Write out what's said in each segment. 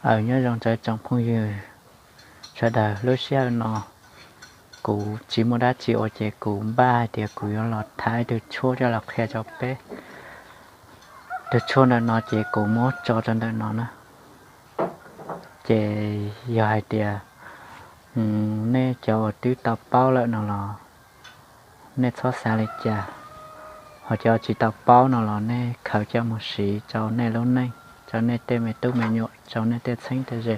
Aws, nyob zoo tsoom phooj ywg sawv daws, lub sij hawm no kuv tsis muaj dab tsi ua ces kuv npaj hais tias kuv yuav los tham ib tug tshuaj coj los qhia rau peb. Tus tshuaj ntawm no ces kuv muab tso rau ntawm no na. Ces yog hais tias nej cov uas twb tau paub lawm no los nej txhob xav li cas, ho cov tsis tau paub no los nej khaws coj mus siv rau nej lub neej, rau nej tej me tub me nyuam, rau nej tej txheeb tej ze.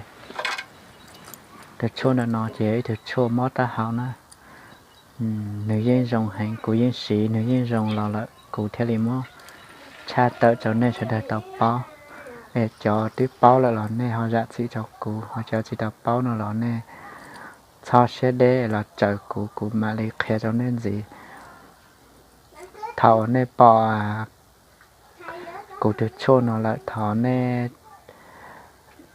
Tus tshuaj ntawm no ces yog ib tug tshuaj mob taub hau na. Nws yeej zoo heev, kuv yeej siv nws yeej zoo los lawm kuv thiaj li muab tshaj tawm rau nej sawv daws tau paub. Es cov twb paub lawm los nej ho zam txim rau kuv, ho cov tsis tau paub no los nej txhob siab deb los raws kuv, kuv mam li qhia rau nej ntxiv. Thaum nej pom kuv tus tshuaj no lawm thov nej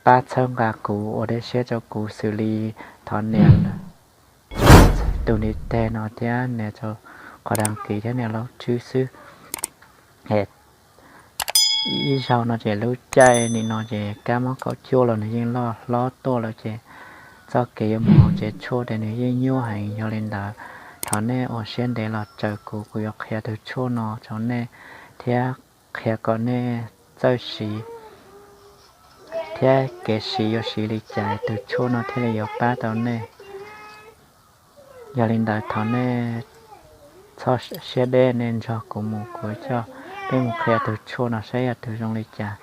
pab txhawb nqa kuv, ua dej siab rau kuv xws li thov nias tus ntiv tes no thiab nias rau qhov dag kis thiab nias laub tswb xwb. Ib zaug no ces lub caij nim no ces kab mob kaum cuaj los nws yeej loj hlob tuaj lawm ces txoj kev yuav mus hauv tsev tshuaj ces nws yeej nyuaj heev. Yog li ntawd thov nej ua siab ntev los raws kuv, kuv yuav qhia tus tshuaj no rau nej thiab qhia kom nej txawj siv thiab kev siv yuav siv li cas tus tshuaj no thiaj li yuav pab tau nej. Yog li ntawd thov nej txhob siab deb, nej nrog kuv mus, kuv coj peb mus qhia tus tshuaj no saib yog tus zoo li cas.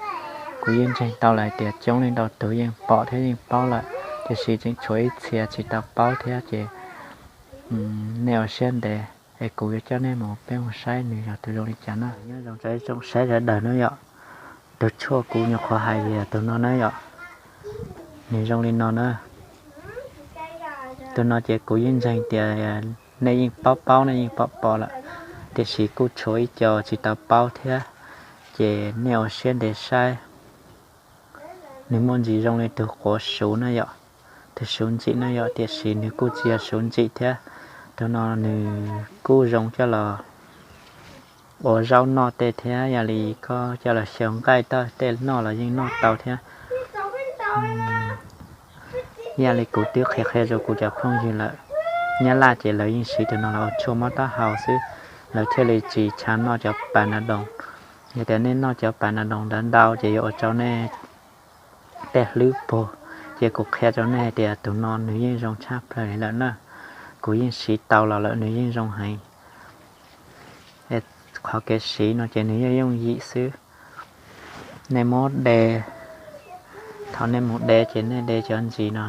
Kuv yeej ntseeg tau lawm tias coob leej ntau tus yeej pom thiab yeej paub lawm, tiam sis tseem tshuav ib txhia tsis tau paub thiab ces nej ua siab ntev es kuv yuav coj nej mus, peb mus saib nws yog tus zoo li cas na. Nyob zoo tsoom saib sawv daws na yom, tus tshuaj kuv nyuam qhuav hais yog tus no na yom, nws zoo li no na. Tus no ces kuv yeej ntseeg tias nej yeej paub paub, nej yeej pom pom lawm, tiam sis kuj tshuav ib co tsis tau paub thiab, ces nej ua siab ntev saib. Nws muaj ntsis zoo li tus quav suv na yom, tus suv ntsim na yom, tiam sis nws kuj tsis yog suv ntsim thiab. Tus no nws kuj zoo coj los ua zaub noj tej thiab, yog li koj coj los xyaw nqaij tej noj los yeej noj tau thiab. Yog li kuv twb qhia qhia rau kuv cov phooj ywg lawm, Nyab Laj ces lawv yeej siv tus no los ua tshuaj mob taub hau xwb, lawv thiaj li tsis tshua noj cov Panadol. Yog tias nej noj cov Panadol ntawd ntau ces yuav ua rau nej tej hlwb puag. Ces kuv qhia rau nej hais tias tus no nws yeej zoo tshaj plaws li lawm na. Kuv yeej siv tau los lawm, nws yeej zoo heev. Qhov kev siv no ces nws yeej yooj yim xwb. Nej muab de, thaum nej mus de ces nej de cov ntsis no,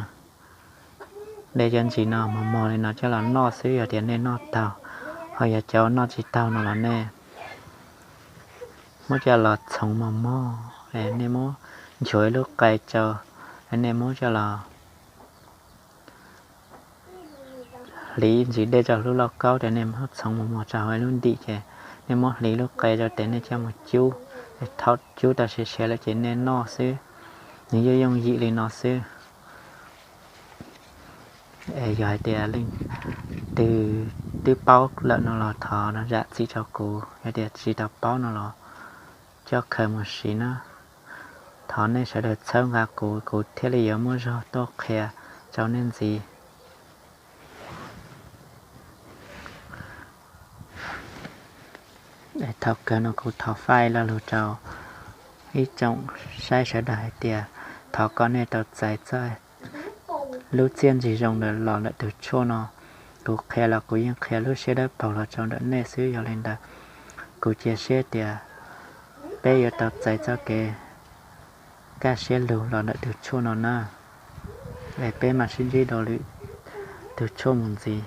de cov ntsis no mos mos li no coj los noj xwb, yog tias nej noj taug. Ho yog cov noj tsis taug no los nej muab coj los txhoov mos mos, nej muab nchuav ib lub qe rau, nej muab coj los hliv ntsis dej rau lub lauj kaub ces nej muab txhoov mos mos rau hauv ib lub ntim ces nej muab hliv lub qe rau ces nej coj mus cub. Thaum cub tau siav siav lawm ces nej noj xwb. Nws yeej yooj yim li no xwb. Es yog hais tias leej twg twb paub lawm no los thov zam txim rau kuv, yog tias tsis tau paub no los coj khaws mus siv na. Thov nej sawv daws txhawb nqa kuv, kuv thiaj li yuav muaj zog tuaj qhia rau nej ntxiv. Thaum kawg no kuv thov faib lo lus rau ib tsoom saib sawv daws hais tias thov kom nej tau txais txoj lub txiaj ntsig zoo ntawm los ntawm tus tshuaj no. Kuv qhia los kuv yeej qhia lub siab dawb paug los rau ntawm nej xwb. Yog li ntawd kuv cia siab tias peb yuav tau txais txoj kev kaj siab lug los ntawm tus tshuaj no na. Es peb mam sib ntsib dua lwm tus tshuaj mus ntxiv.